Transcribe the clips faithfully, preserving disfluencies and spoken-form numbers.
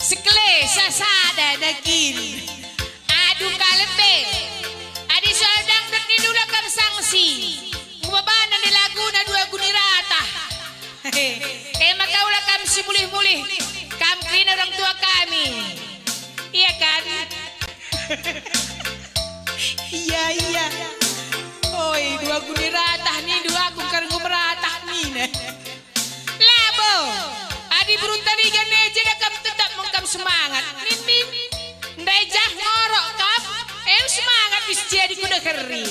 Sekle sasada nagin. Aduh, kalebe. Adi soal dangdut nindu la kam sangsi. Ngubabana nde laguna Dua Guni Ratah. E maka ula kam si mulih-mulih. Kam kerina orang tua kami. Iya kan? Iya, iya. Oi, Dua Guni Ratah nindu, aku kal enggo meratah nina. Labo! Adi berunta niga me jeda kam tetap mengkam semangat. Nin, nin. Ndai jah ngorok kam, em semangat bis jadi kuda keri.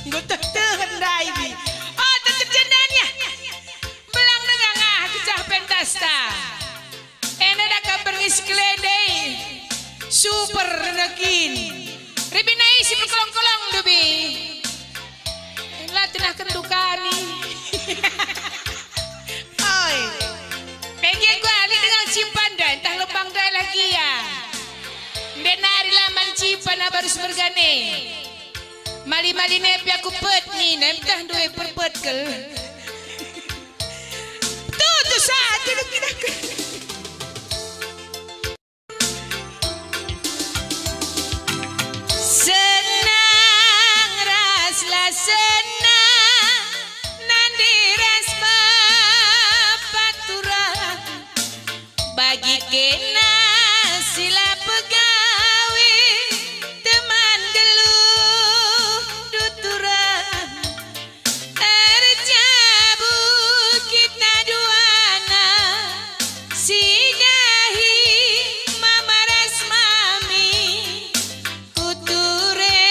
Enggo teh-teh ndai bi. Oh, tetep jendanya. Belang denga ngah kecah pentasta. Enda da kam berngi sekelendei. Super nekin. Ribina isi perkolong-kolong dubi. La tenah kendu kami. Oi. Pegi aku ali dengan simpan da, entah lembang da lagi ya. Ndenari laman simpan baru semergane. Mali-mali nepi aku pet nina, entah duwe perpet kel. Tutu saja dukinaken. Senang ras la senang, nande ras bapa turang, bagi kena si la pegawe, teman geluh duturang. Erjabu kita duana, si dahi mama ras mami, ku ture,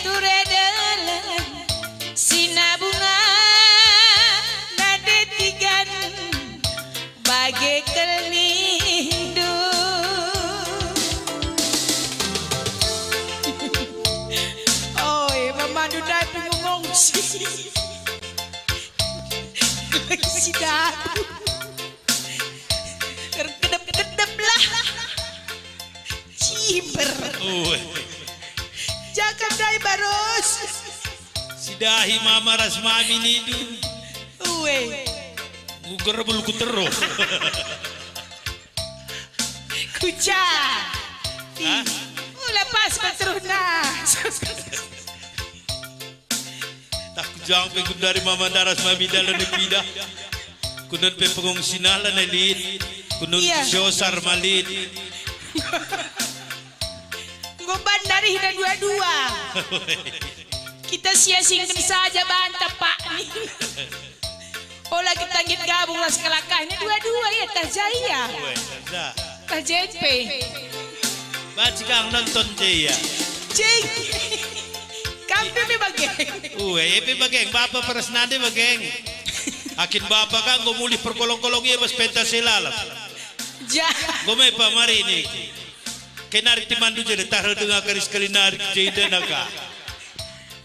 ture deleng, si nabunga nande tigan. Bage kel nindu. Oi, mamandu ndai pengungsi. Si dadu. Erkedep-kedep lah. Ciber. Ue. Jagam ndai barus. Si dahi mama ras mami nindu. Ue. Nguger bulu ku teruh. Kuca. Hah? Ula pas ku teruh nah. Tah kujang pe gundari mama ndaras mami dalan pidah. Kunun pe pengungsi nah lanai lit. Kunun Iya. Siosar malit. Enggo ban darihna dua-dua. Kita sia-siaken saja banta, Pak. Ola kita nggit gabung ras kalak ah, ini dua-dua ya, tah jaya. Ue, tah. Tah jepe. Banci kang nonton je ya. Jeng. Kam pe me bage. Ue, epe bage, bapa peras nande bage. Akin bapa ka enggo mulih perkolong-kolong ia bas pentas e lalap. Ja. Enggo me pamari niki. Kenari timandu je tah denga kari sekali nari je idana ka.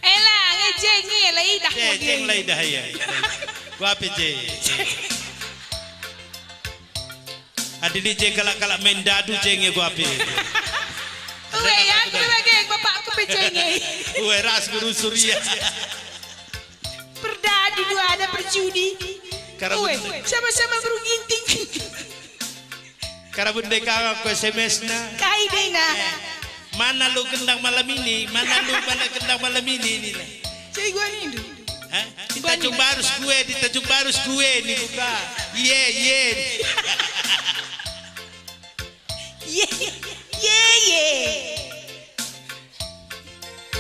Ela, nge je nge la idah. Je, je la idah ya. Gua pe je. Adi lit je kalak-kalak main dadu je nge gua pe. Ue, aku pe bage, bapakku pe je nge. Ue, ras guru Surya. Perdadu dua ada perjudi. Karena Ue, bener. Sama-sama beru ginting. Karena bende kang aku S M S na. Kai dena. Mana lu kendang malam ini? Mana lu mana kendang malam ini? Nina. Cai gua nindu. Hah? Di Tanjung Barus kue, di Tanjung Barus kue ni buka. Iye, iye. Ye, ye, ye.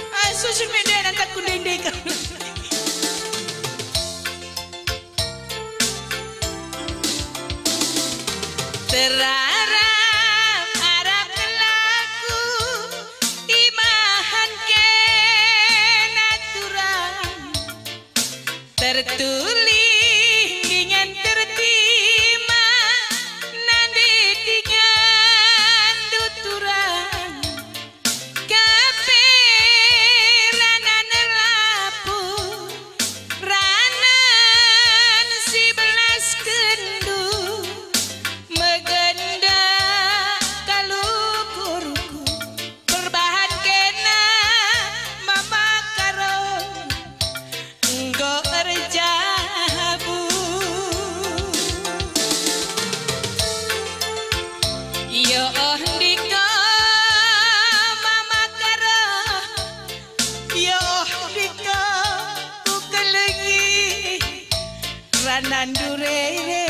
Ah, susun me dena tak ku ndendeka. Terarap-arap kelaku ibahan kena turang. Tertulih dingen tertima nande tigan duturang. Kape ranan rapu, ranan si belas kendu, megenda kalukurku. Perbahan kena mama Karo enggo erjabu. Nandu rere,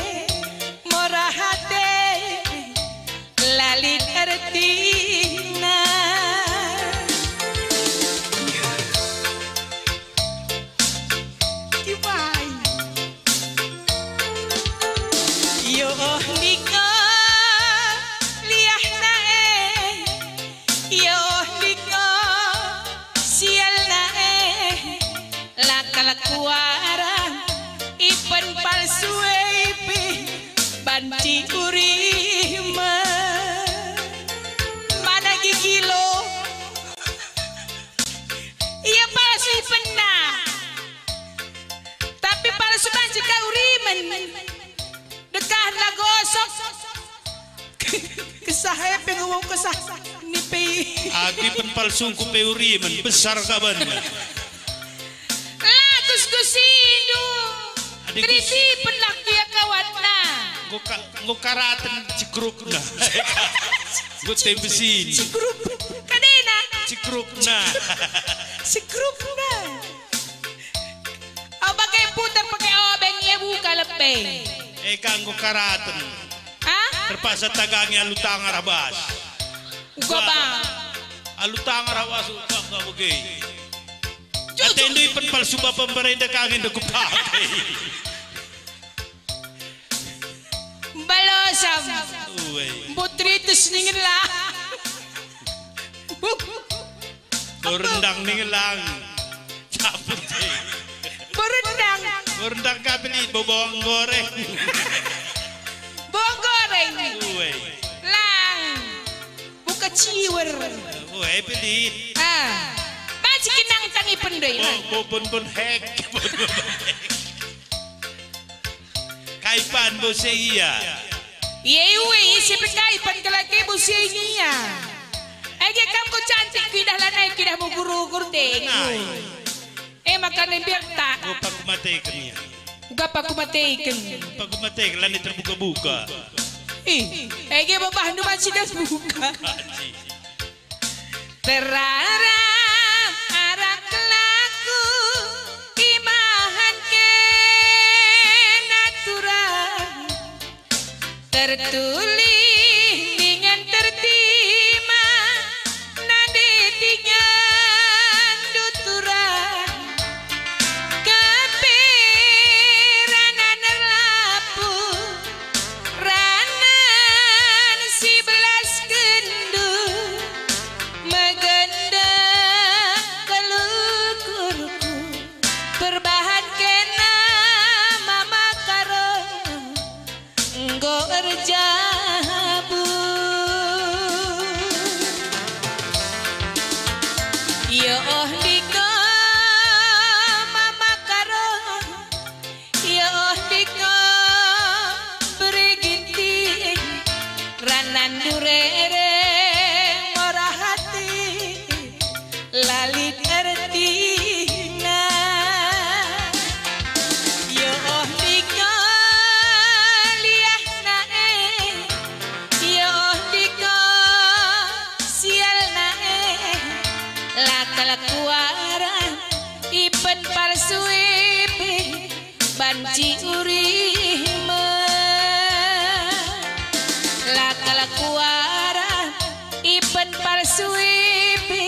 mora ate, la lit ertina. Kibai. Yo oh ndika liahna e, yo oh ndika sialna e, la kal kuarah ipen palsu e pe banci urima. Mana gigi lo? Ia palsu ipenna. Tapi palsu banci ka urimen. Dekah la gosok. Kesah e pe nggo kesah nipe. Adi pen palsungku pe urimen, besar ka banna. La kuskusindu. Adi kus- Kerisipen lah kia kawatna. Enggo ka-, enggo karaten cikrukna. Enggo tembesin. Cikrup. Kadena. Cikrukna. Cikrukna. Au bage putar pake obeng ia buka lepe. E ka enggo karaten. Ah? Terpaksa tagangi alu tanga arah bas. Uga, Bang. Alu tanga arah bas uga, uga bage. Jujur. Atendu ipen palsu bapa mbarenda kangin de kupake. Balosam. Uwe. Butritus ningenlah. Berendang ningelang. Capur deh. Berendang. Berendang kapili bawang goreng. Bawang goreng. Uwe. Lang. Buka ciwer. Uwe, pelit. Ah. Banci kenang tangi pendoi. Bo-, bo-, bon, bon hek. Bon, bon hek. Kaipan bose ia. Ia iwe isi pe kaipan kelake bose ia. Ege kam ko cantik kuidah lanai kuidah mugur-ugur dengku. Nah, iya. E maka nembiar tak. Upa kumateken ia. Uga pa kumateken. Upa kumateken, lanai terbuka-buka. Ih, ege babahndu banci das buka. Banci. Terarap arah kelaku ibahan kena turang, tertulih dingen tertima, nande tingan duturan, kepiranan erlapu, ranan si belas kendu, megenda kelukurku, perbahan kena mama karo enggo erjabu. Ya oh ndika mama karo, ya oh ndika beri ginting, ranan durere murah hati, la lit ertina. Ya oh ndika liahna e, ya oh ndika sialna e, la kal kuarah ipen palsu e pe banci urima. La kal kuarah ipen palsu e pe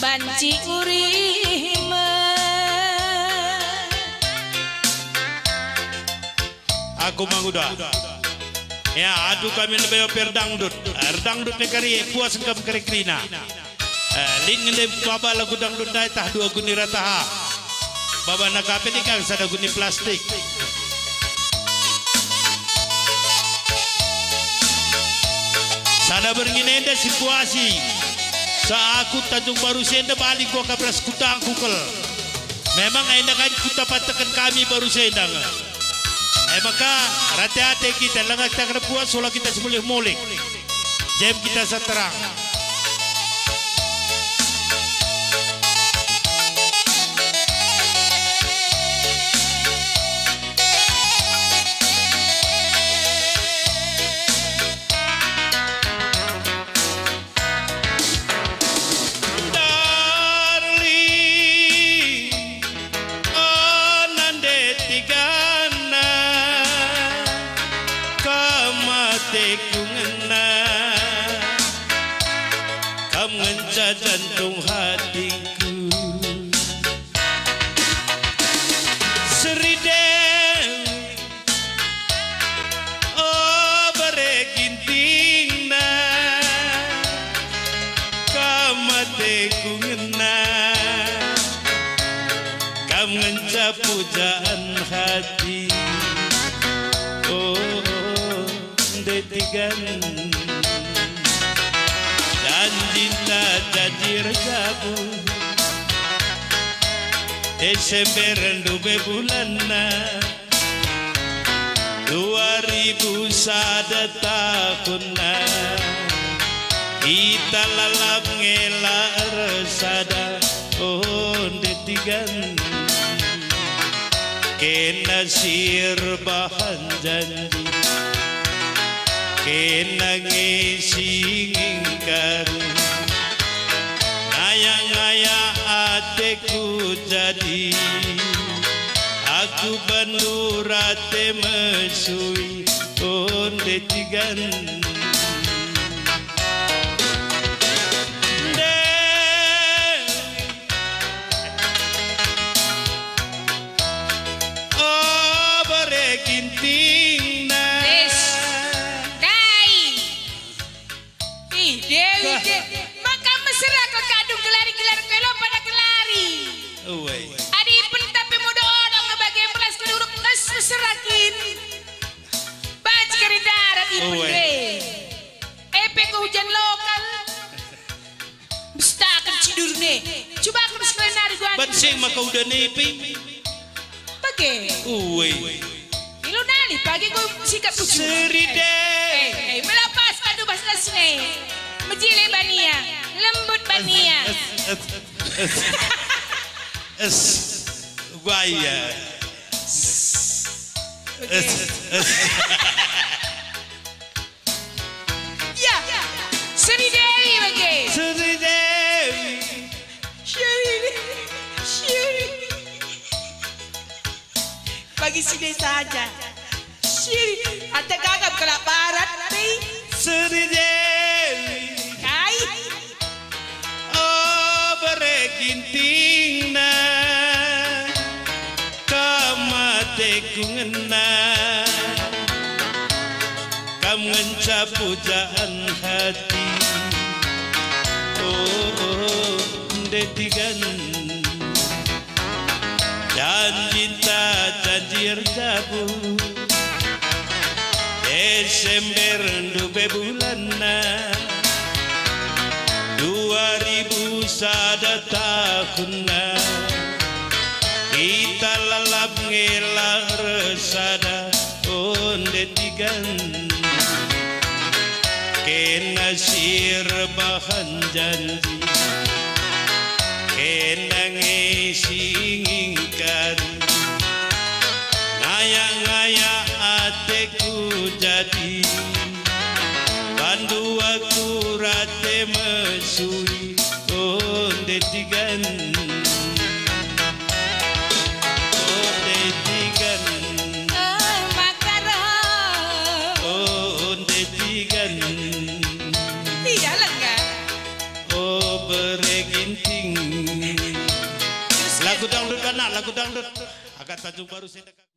banci urima. Aku manguda. Ya, adu kami lebe ope erdangdut. Erdangdut ne kari, puas engkam kere kerina. Eh, lit nge ndai baba lagu dangdut ndai tah dua guni rataha. Baba nakape lit kang sada guni plastik. Sada berngi enda situasi. Sa aku Tanjung Baru senda bali kuakap ras kutangku kal. Memang enda kan kutapateken kami Baru senda nge. E maka, rate-ate kita, langa kita kena puas, sola kita semulih-mulih. Jem kita seterang. Darling, oh nande tigana. jantung hatiku. Seri Dewi, oh, bere gintingna, kam ateku ngena, kam ngenca pujaan hati. Oh, oh. Ndetigan, janjinta janji erjabu. Desember ndube bulanna, dua ribu sada tahunna. Kita lalap ngela ersada, oh, ndetigan. Kena si erbahan janji, kena nge si ngingkari. Ngaya-ngaya ateku jadi, aku bandu rate mesui, oh, ndetigan. Nde. Oh, bere gintingna. Tes. Dai. Ih, Dewi, Dewi. Maka mesera kal kadung gelari-gelari kal elo pada gelari. Uwe. Adi ipenta pe modong nge bage melas keduruk nges mesera kin. Banci kari darat ipende. Uwe. Epe ke hujan lokal. Bestaken cidurne. Cubaken sekali nari gua. Ban sing maka udan ipi. Bage. Uwe. Ilu nali pagi gua sikap kucu. Seri Dewi. Eh, eh, melapas padu bas las ne. Mejile bania. Lembut bania. Es, es, es, es. Es. Guaya. Es, es. Ya, Seri Dewi bage. Seri Dewi. Seri, Seri. Bagi si desa aja. Seri, ate gagap kalak barat, dei. Seri Dewi. Kai? Oh, bere gintingna, kam ateku ngena, kam ngenca pujaan hati. Oh, oh, ndetigan. Janjinta janji erjabu, Desember ndube bulanna, dua ribu sada tahunna. Kita lalap ngela ersada, oh, ndetigan. Kena si erbahan janji, kena nge si ngingkari. Ngaya-ngaya ateku jadi, bandu aku rate mesui, oh, ndetigan. Oh, ndetigan. Oh, makara. Oh, ndetigan. Iya, lengga. Oh, bere ginting. Lagu dangdut anak, lagu dangdut. Agak Tanjung Baru saya dekat.